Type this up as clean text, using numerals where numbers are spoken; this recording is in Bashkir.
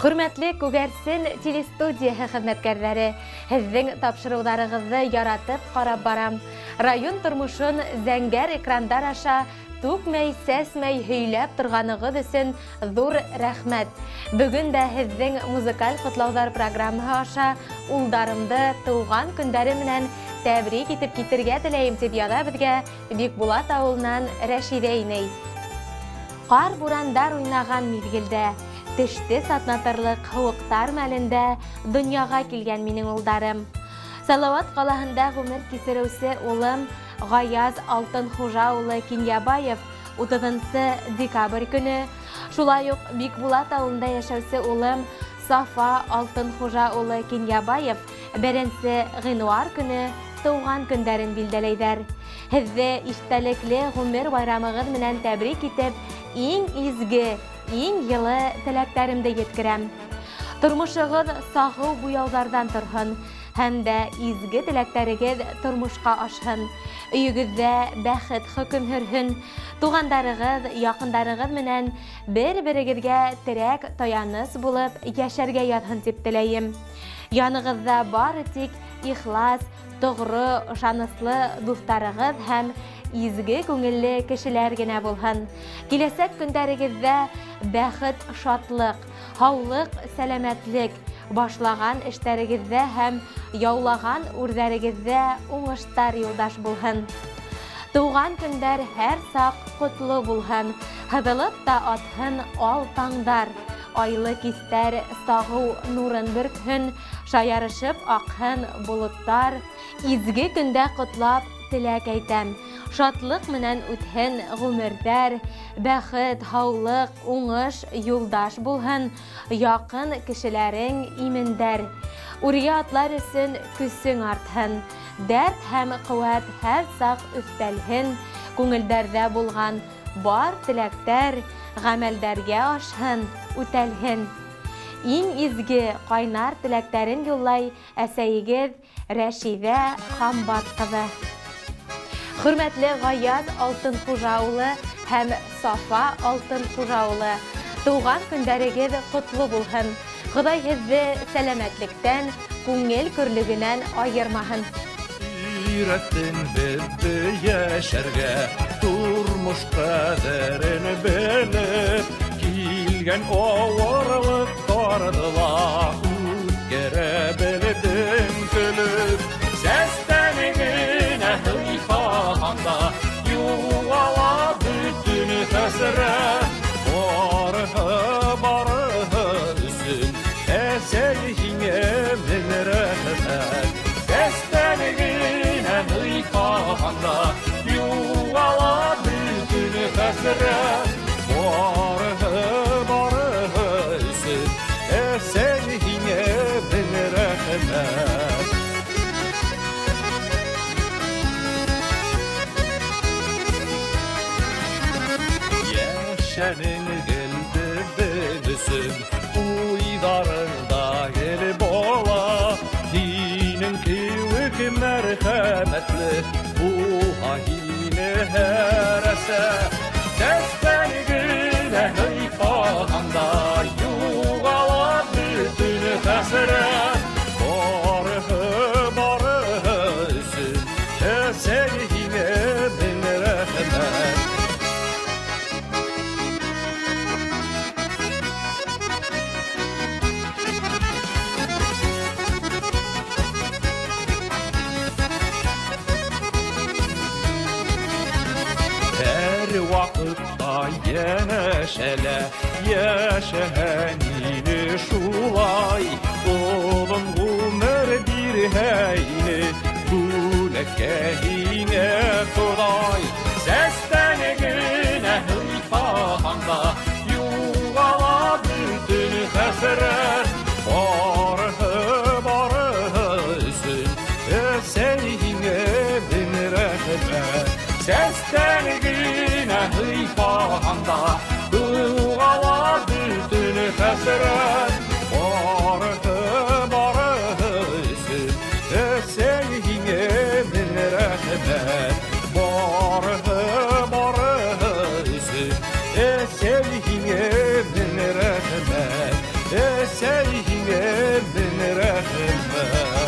Хөрмәтле Күгәрсен телестудияһы хеҙмәткәрҙәре, һеҙҙең тапшырыуҙарығыҙҙы яратып ҡарап барам. Район тормошон зәңгәр экрандар аша түкмәй-сәсмәй һөйләп торғанығыҙ өсөн ҙур рәхмәт. Бөгөн дә һеҙҙең музыкаль ҡотлауҙар программаһы аша улдарымды тыуған көндәре менән тәбрик итеп китергә теләйем, тип яҙа беҙгә Бикбулат ауылынан Рәшиҙә инәй. Ҡар бурандар уйнаған миҙгелдә, теште сатнатырлыҡ һыуыҡтар мәлендә донъяға килгән минең улдарым. Салауат ҡалаһында ғүмер кисереүсе улым Ғаяз Алтынхужа улы Кинйәбаев 30 декабрь көнө, шулай уҡ Бикбулат ауылында йәшәүсе улым Сафа Алтынхужа улы Кинйәбаев 1 ғинуар көнө тыуған көндәрен билдәләйҙәр. Һеҙҙе иҫтәлекле ғүмер байрамығыҙ менән тәбрик итеп, иң изге, иң йылы теләктәремде еткерәм. Тормошоғоҙ сағыу буяуҙарҙан торһон, һәм дә изге теләктәрегеҙ тормошҡа ашһын. Өйөгөҙҙә бәхет хөкөм һөрһөн. Туғандарығыҙ, яҡындарығыҙ менән бер-берегеҙгә терәк, таяныс булып йәшәргә яҙһын тип теләйем. Янығыҙҙа бары тик ихлас, тоғро, ышаныслы дуҫтарығыҙ һәм изге күңелле кешеләр генә булһын. Киләсәк көндәрегеҙҙә бәхет, шатлыҡ, һаулыҡ, сәләмәтлек, башлаған эштәрегеҙҙә һәм яулаған үрҙәрегеҙҙә уңыштар юлдаш булһын. Тыуған көндәр һәр саҡ ҡотло булһын, һыҙылып та атһын ал таңдар, айлы кистәр сағыу нурын бөркһөн, шаярышып аҡһын болоттар. Изге көндә ҡотлап теләк әйтәм, шатлыҡ менән үтһен ғүмерҙәр, бәхет, һаулыҡ, уңыш юлдаш булһын, яҡын кешеләрең имендәр. Үргә атлар өсөн көсөң артһын, дәрт һәм ҡеүәт һәр саҡ өҫтәлһен, күңелдәрҙә булған бар теләктәр ғәмәлдәргә ашһын, үтәлһен. Иң изге ҡайнар теләктәрен юллай әсәйегеҙ Рәшиҙә Хамбат ҡыҙы. Хөрмәтле Ғаяз Алтынхужа улы һәм Сафа Алтынхужа улы, тыуған көндәрегеҙ ҡотло булһын. Хоҙай һеҙҙе сәләмәтлектән, күңел көрлөгөнән айырмаһын. Өйрәттең беҙҙе йәшәргә, тормош ҡәҙерен белеп, килгән ауырлыҡтарҙы ла үткәрә белдең көлөп. Сәстәреңә һыйпағанда юғала бөтөн хәсрәт. Барыһы, барыһы өсөн әсәй һиңә мең рәхмәт. Сәстәреңә һыйпағанда юғала бөтөн хәсрәт. Барыһы, барыһы өсөн әсәй һиңә мең рәхмәт. Йәшәнең гел беҙҙең өсөн, уйҙарыңда гел була. Һинең кеүек мәрхәмәтле булһа һине һәр әсә. Сәстәреңә һыйпағанда юғала бөтөн хәсрәт. Барыһы, барыһы өсөн әсәй һиңә мең рәхмәт. Һәр ваҡытта йәнәшәлә йәшәһән ине шулай. Оҙон ғүмер бирһә ине бүләккә һиңә Хоҙай. Сәстәреңә һыйпағанда юғала бөтөн хәсрәт. Барыһы, барыһы өсөн әсәй һиңә мең рәхмәт. Сәстәреңә һыйпағанда юғала бөтөн хәсрәт. Барыһы, барыһы өсөн әсәй һиңә мең рәхмәт. Барыһы, барыһы өсөн әсәй һиңә мең рәхмәт. Әсәй Әсәй, һиңә мең рәхмәт.